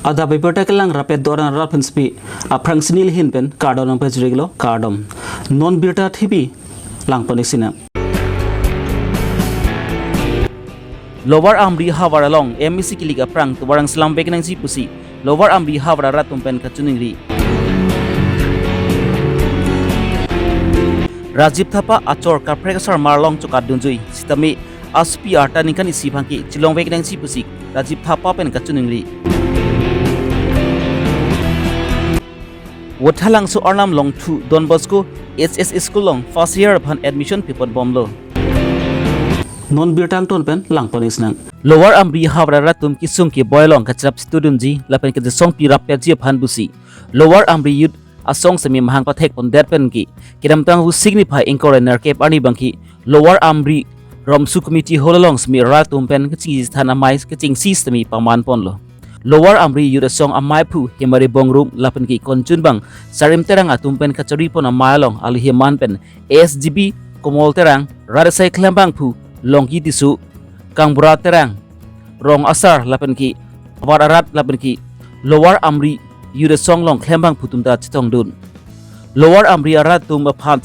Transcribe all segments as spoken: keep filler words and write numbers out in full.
Adap abirta kelang rapet do-an arat aphan spi aphrangsi neli ahin pen kardom nangpajirlo, kardom. Non birta thipi langpon-ik sinang. Lower Amri havar along M A C kilik aphrang tovar nangselam vek nangji pusi Lower Amri havar arat atum pen kachiningri. Rajiv Thapa achor kaprek asarmar along chokatdunjui sitame aspi arta ningkan isi aphan ke chilong vek nangji pusi Rajiv Thapa pen kachiningri. Vothatlangso arnam along thu Don Bosco H S School along first year aphan admission pipon bomlo. Non birta angton pen langpon-ik sinang. Lower Amri havar arat atum kesung keboi along kachirap chitudunji lapen kachesongpi rappetji aphan pusi Lower Amri Youth Asong semi mahang pathekpondet pen ke kedamtang Vosik niphai ingkoi ra nerkep arni abang ke Lower Amri Romsu Community Hall along semi rat atum pen kachingsi than amei kachingsi semi pamanponlo. Lower Amri Youth Asong amaiphu Hemari Bongrung lapen ke konchun abang Sarim Terang atum pen kacharipon amei along alohi aman pen A S D B Komol Terang, rat asai klembangphu Longki Tisso, Kangbura Terang, rong asar lapen ke havar arat lapen ke Lower Amri Youth Asong along klembangphu atum ta chetongdun. Lower Amri arat atum aphan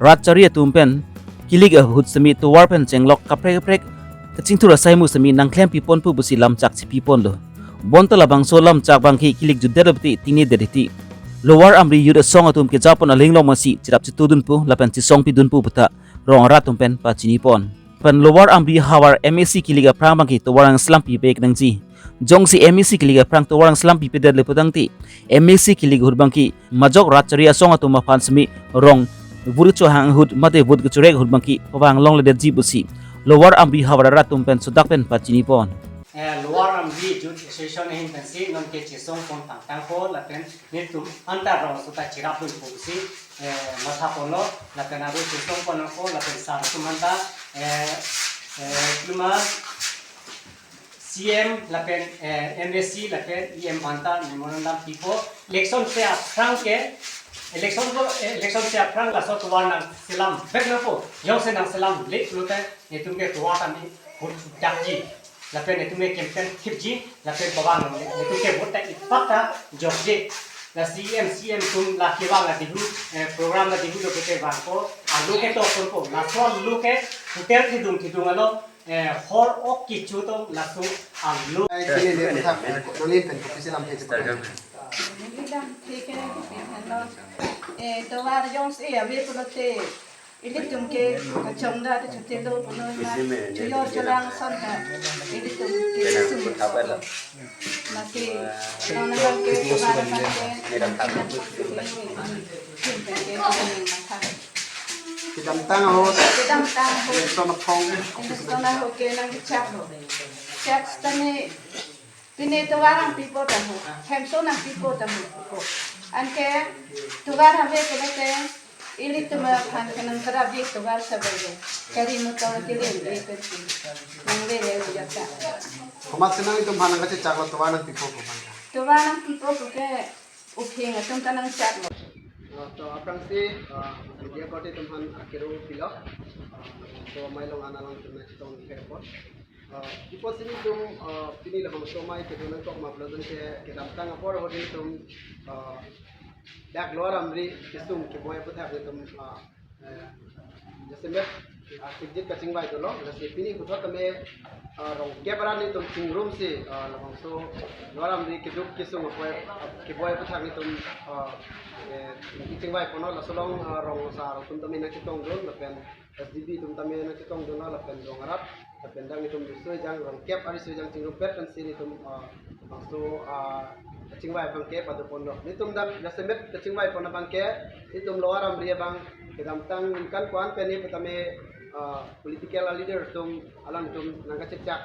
rat chari atum pen kilik ahut semi tovar pen chenglok kaprek kaprek kachingthur asai mu semi nangklempiponpo pusi lamchak chipiponlo. Bonta labangso lamchak abang ke kilik jutdet pulote tingnedet titi. Lower Amri Youth Asong atum kejapon aling along masi chirap chitudunpo lapen chesongpidunpo puta rong arat atum pen pachinipon. Pen Lower Amri havar M A C kilik aphrang abang ke tovar nangselampi vek nangji. Jongsi M A C kilik aphrang tovar nangselampipedet le putangte M A C kilik ahut abang ke majok rat chari asong atum aphan semi rong vote chohang ahut mate vote kechorek ahut abang ke pavang longledetji pusi Lower Amri havar arat atum pen sodak pen pachinipon. Eh, Lower Amri Youth Association ahin pensi non ke chesongpon pangtangpo lapen netum anta rong suta chirapdunpo pusi, eh, mathaponlo lapen aro chesongpon nangpo lapen sar atum anta, eh, eh, klima C M lapen, eh, M A C lapen E M aphanta memorandum pipo. Election ase aphrang ke, election ko, eh, election ase aphrang laso tovar nangselam vek nangpo. Jongsi nangselamle pulote netum ke tovar tame vote dakji. Lapen netum ke campaign thipji. Lapen pavang nang netum ke vote ta ipak ta jokji. La C M, C M atum la kevang la dihu, eh, program la dihu lo ke vangpo. Alo ke tokponpo. Laso alo ke hotel thedung thedung alo, eh, hor ok kecho atum laso alo. Ai, kini le kotha, eh, neli pen kopi selamthe chepa. Neli lamthe ke kopi thanlo. Eh, tovar jongsi ave pulote ilitum ke kachongda te chotelo punon ma, choyor cholang ason ta ilitum ke sum. Masi nonang ke tovar abang ke, kedamtang ahut, kedamtang ahut, election aphong, election ahut ke nangchak ho. Chak tame pine tovar nangpipo tamo, hemso nangpipo tamo. Anke tovar ave pulote ilitum aphan ke nangkerapji tovar sabai. Gari motor kele-le pensi nanglele jaka. Komat si nanglitum aphan nangkachechaklo tovar nangpipo pu aphan? Tovar nangpipo pu ke uphing atum ta nangchaklo. Ah, to aphrangsi, ah, media korte atum aphan akero pilo. Ah, to amei along an along atum nangchetong kherpo. Ah, ipo si netum, ah, pini labangso amei kedo nangkok ma pulo tangte kedamtang apor ahut netum, ah, dak Lower Amri kesung keboi aputhak netum, ah, eh, jasemet, ah, sikjit kachingvai dolo, lasi pini puthot tame, ah, rong kep arat netum chingrumsi, ah, labangso Lower Amri keduk kesung apoi, ah, keboi aputhak netum, ah, eh, kachingvaiponlo, laso along, ah, rong asar atum tame nangchetongdun, lapen S D B atum tame nangchetongdunlo, lapen rong arat, lapen dak netum riso ejang rong kep ariso ejang chingrumpet pensi netum, ah, labangso, ah, kachingvai abang ke padoponlo. Netum dak jasemet kachingvaipon abang ke, netum Lower Amri abang kedamtang ningkan ko-an pen ni petame, ah, political leader atum alangtum nangkachechak,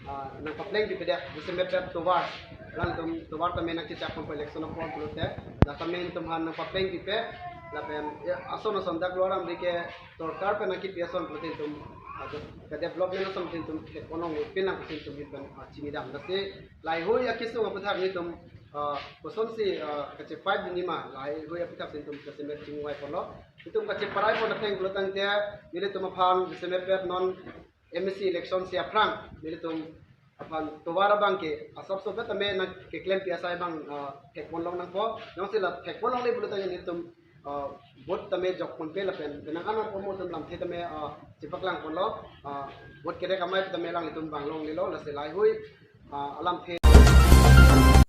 ah, nangpaplengpipedet, jasemet pen tovar. Alangtum tovar tame nangchechakponpo election apor pulote. Dak tame netum aphan nangpaplengpipe. Lapen, ya, ason ason dak Lower Amri ke sorkar pen nangkipi ason pulote netum, ah, ke-development ason pulote netum theklong pin nang pusi netum pen, ah, chinidam. Lasi laheihui akesung aputhak netum, ah, kosonsi, ah, kachepai dun nima, laheihui aputhak si netum jasemet chingvaiponlo. Netum kacheparai pon ateng pulo tangte, nelitum aphan jasemet pen non M A C election ase aphrang, nelitum Aphan tovar abang ke asapso pen tame nangkeklempi asai abang, ah, thekponlong nangpo. Jongsi la thekponlongle pulo tangte nelitum, ah, vote tame jokponpe lapen penang anang komo atum lamthe tame, ah, chepaklangponlo, ah, vote kerek amei tame alanglitum vanglonglelo, lasi laheihui, ah, alamthe.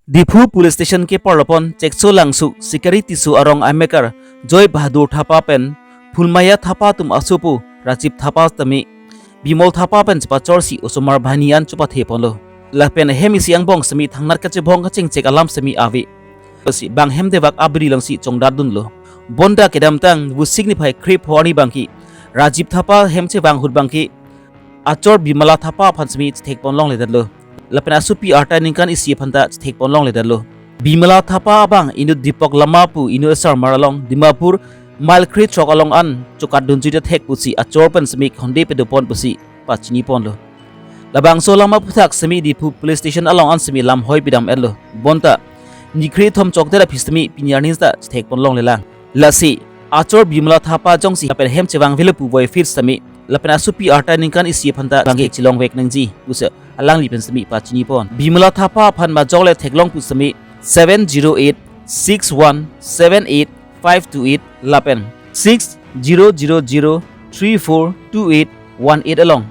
Diphu Police Station keparlopon Chekso Langso, Sikari Tisso arong amekar Joy Bahadur Thapa pen Phulmaya Thapa atum asopo Rajib Thapa tame Bimol Thapa pen chepachorsi osomar banghini an chepatheponlo. Lapen hem isi angbong semi thangnat kachebong kachingchek alam semi ave. Si bang hem debak abri alongsi chongdadunlo. Bonta kedamtang Vosik niphai kre-pho arni abangke Rajib Thapa hem chevang ahut abangke achor Bimala Thapa aphan semi chethekponlongledetlo. Lapen asopi arta ningkan isi aphanta chethekponlongledetlo. Bimala Thapa abang inut Deepak Lama pu inut asarmar along Dimapur mile kre-throk along an chokatdunjui thek pusi achor pen semi khonde pedopon pusi pachiniponlo. Labangso alam aphuthak semi Diphu Police Station along an semi lam hoi pidam-etlo. Bonta nikre thom chokdet aphi semi pini arni ta chethekponlonglelang. Lasi achor Bimala Thapa jongsi lapen hem chevangvelo pu voiphit semi lapen asopi arta ningkan isi aphanta bangke chilongvek nangji pusi alangli pen semi pachinipon. Bimala Thapa aphan majok le theklong pu semi seven zero eight six one seven eight five two eight lapen six zero zero zero three four two eight one eight along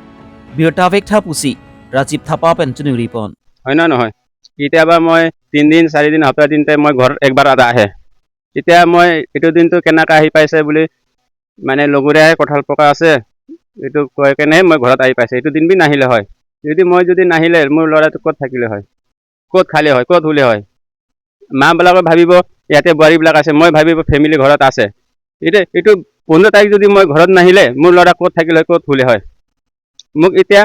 birta vektha pusi Rajib Thapa pen chiningripon. হয় না নহয়? কেতিয়াবা মই তিনদিন, চাৰিদিন, সপ্তাহ দিনতে মই ঘৰত একবাৰ এটা আহে। এতিয়া মই এইটো দিনটো কেনেকৈ আহি পাইছে বুলি, মানে, লগৰীয়া কঁঠাল পকা আছে, এইটো কৈ কেনে মই ঘৰত আহি পাইছে। এইটো দিন বি নাহিলে হয়, যদি মই যদি নাহিলে, মোৰ ল'ৰাটো ক'ত থাকিলে হয়, ক'ত খালে হয়, ক'ত শুলে হয়? মাবিলাকে ভাবিব ইয়াতে বোৱাৰীবিলাক আছে, মই ভাবিব ফেমিলি ঘৰত আছে। এতিয়া এইটো পোন্ধৰ তাৰিখ যদি মই ঘৰত নাহিলে, মোৰ ল'ৰা ক'ত থাকিলে হয়, ক'ত শুলে হয়? মোক এতিয়া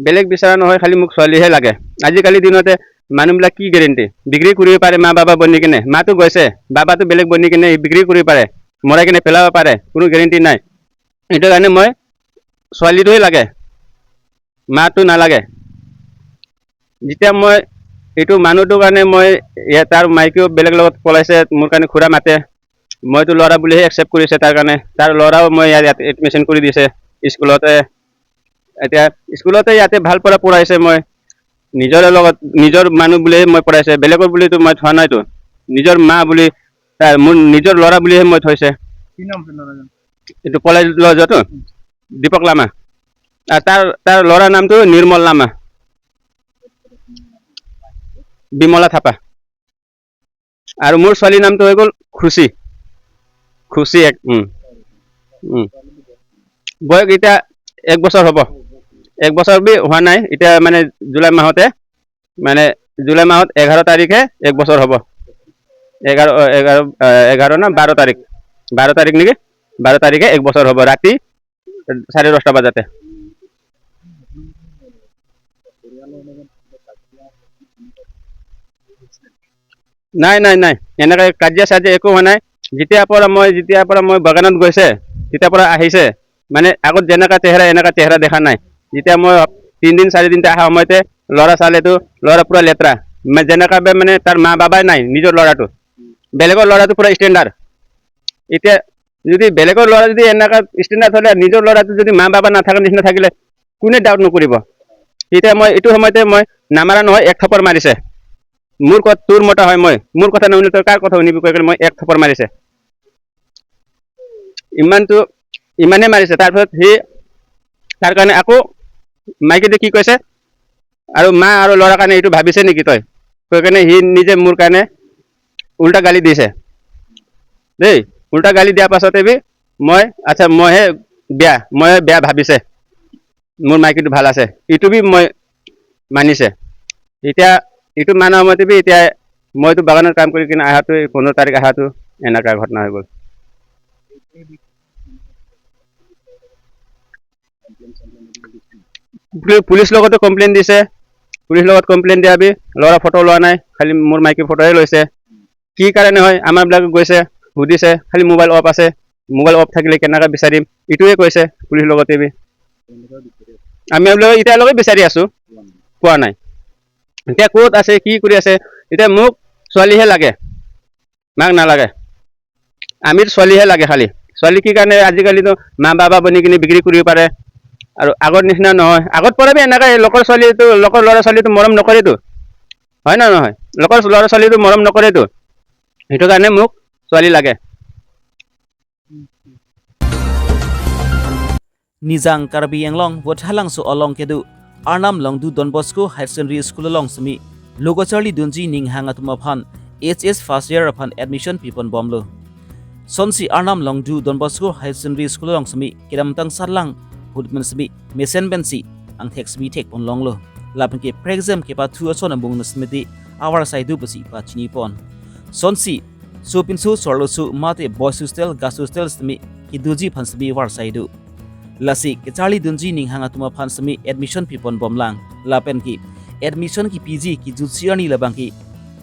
বেলেগ বিচৰা নহয়, খালি মোক ছোৱালীহে লাগে। আজিকালি দিনতে মানুহবিলাক কি গেৰেণ্টি? বিক্ৰী কৰিব পাৰে মা বাবা বনি কিনে। মাতো গৈছে, বাবাতো বেলেগ বনি কিনে বিক্ৰী কৰিব পাৰে, মৰাই কিনে পেলাব পাৰে, কোনো গেৰেণ্টি নাই। এইটো কাৰণে মই ছোৱালীটোৱে লাগে, মাতো নালাগে। যেতিয়া মই এইটো মানুহটোৰ কাৰণে মই ইয়াত, তাৰ মাইকীও বেলেগ লগত পলাইছে, মোৰ কাৰণে খুৰা মাতে, মইতো ল'ৰা বুলিহে একচেপ্ট কৰিছে তাৰ কাৰণে। তাৰ ল'ৰাও মই ইয়াত, ইয়াত এডমিশ্যন কৰি দিছে স্কুলতে। এতিয়া স্কুলতে ইয়াতে ভাল পৰা পঢ়াইছে মই। নিজৰ লগত, নিজৰ মানুহ বুলিহে মই পঢ়াইছে, বেলেগৰ বুলিতো মই থোৱা নাইতো। নিজৰ মা বুলি, তাৰ মোৰ নিজৰ ল'ৰা বুলিহে মই থৈছে। কি নাম আপোনাৰ ল'ৰাজন? এইটো পলাই লোৱা যোৱাটো দীপক লামা। আৰু তাৰ, তাৰ ল'ৰাৰ নামটো নিৰ্মল লামা, বিমলা থাপা। আৰু মোৰ ছোৱালীৰ নামটো হৈ গ'ল খুচি। খুচি এক, উম। উম। বয়স এতিয়া এক বছৰ হ'ব। এক বছৰ বি হোৱা নাই। এতিয়া মানে জুলাই মাহতে, মানে জুলাই মাহত এঘাৰ তাৰিখে এক বছৰ হ'ব। এঘাৰ, অ, এঘাৰ, অ, এঘাৰ না বাৰ তাৰিখ? বাৰ তাৰিখ নেকি? বাৰ তাৰিখে এক বছৰ হ'ব। ৰাতি চাৰে দহটা বজাতে। নাই, নাই, নাই, এনেকে কাজিয়া চাজিয়া একো হোৱা নাই। যেতিয়াৰ পৰা মই, যেতিয়াৰ পৰা মই বাগানত গৈছে, তেতিয়াৰ পৰা আহিছে, মানে আগত যেনেকা চেহেৰা, এনেকা চেহেৰা দেখা নাই। যেতিয়া মই তিনদিন চাৰিদিন অহা সময়তে ল'ৰা চালেতো, ল'ৰা পুৰা লেতেৰা। মা-, যেনেকা বে-, মানে তাৰ মা বাবাই নাই, নিজৰ ল'ৰাটো। বেলেগৰ ল'ৰাটো পুৰা ষ্টেণ্ডাৰ্ড। এতিয়া যদি বেলেগৰ ল'ৰা যদি এনেকা ষ্টেণ্ডাৰ্ড হ'লে, নিজৰ ল'ৰাটো যদি মা বাবা নাথাকে নিচিনা থাকিলে, কোনে ডাউট নকৰিব? তেতিয়া মই এইটো সময়তে মই নামাৰা নহয়, এক থাপৰ মাৰিছে। মোৰ কথা, তোৰ মতা হয় মই, মোৰ কথা নুশুনিলে তই কাৰ কথা শুনিবি কৈ কিনে মই এক থাপৰ মাৰিছে। ইমানটো, ইমানে মাৰিছে। তাৰপিছত সি, তাৰ কাৰণে আকৌ মাইকীটোৱে কি কৈছে, আৰু মা আৰু ল'ৰাৰ কাৰণে এইটো ভাবিছে নেকি তই? কৈ কেনে সি নিজে মোৰ কাৰণে উল্টা গালি দিছে দেই। উল্টা গালি দিয়াৰ পাছতে বি মই, আচ্ছা, মইহে বেয়া, মই বেয়া ভাবিছে, মোৰ মাইকীটো ভাল আছে, এইটো বি মই মানিছে। এতিয়া এইটো মানা সময়তে বি এতিয়া মইতো বাগানত কাম কৰি কিনে অহাটো, এই পোন্ধৰ তাৰিখ অহাটো এনেকুৱা ঘটনা হৈ গ'ল। পুলি-, পুলিচ লগতে কমপ্লেইন দিছে, পুলিচ লগত কমপ্লেইন দিয়া বি ল'ৰা ফটো লোৱা নাই, খালি মোৰ মাইকী ফটোহে লৈছে। কি কাৰণে হয়, আমাৰবিলাক গৈছে, সুধিছে, খালি মোবাইল অফ আছে, মোবাইল অফ থাকিলে কেনেকৈ বিচাৰিম, এইটোৱে কৈছে পুলিচ লগতে বি। আমি বোলে এতিয়ালৈকে বিচাৰি আছো, পোৱা নাই। এতিয়া ক'ত আছে, কি কৰি আছে? এতিয়া মোক ছোৱালীহে লাগে, মাক নালাগে। আমি ছোৱালীহে লাগে খালি। ছোৱালী কি কাৰণে আজিকালিতো মা বাবা বনি কিনে বিক্ৰী কৰিব পাৰে, আৰু আগৰ নিচিনা নহয়। আগত পৰা বি এনেকৈ লগৰ ছোৱালীটো, লগৰ ল'ৰা ছোৱালীটো মৰম নকৰেতো, হয় না নহয়? লগৰ ল'ৰা ছোৱালীটো মৰম নকৰেতো, সেইটো কাৰণে মোক ছোৱালী লাগে। Nijang Karbi Anglong Vothatlangso along kedo Arnam Longdu Don Bosco Higher Secondary School along semi lo kacharlidunji ninghang atum aphan H S first year aphan admission pipon bomlo. Sonsi Arnam Longdu Don Bosco Higher Secondary School along semi kedamtang sarlang ahut men semi mesen pensi angthek semi thekpon longlo. Lapen ke prekjam kepathu ason abung na semi de avarsai do pusi pachinipon. Sonsi sopinso sorloso mate boys hostel, girls hostel semi kedoji aphan semi varsai do. Lasi kacharlidunji ninghang atum aphan semi admission pipon bomlang. Lapen ke admission kepiji kejutsi arni labang ke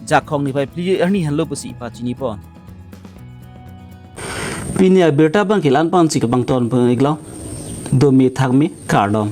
Jakhong niphai phli arni henlo pusi pachinipon. Pini abirta abang ke la-an pensi kebang ton peng-iklo. Domi thakmi kardom.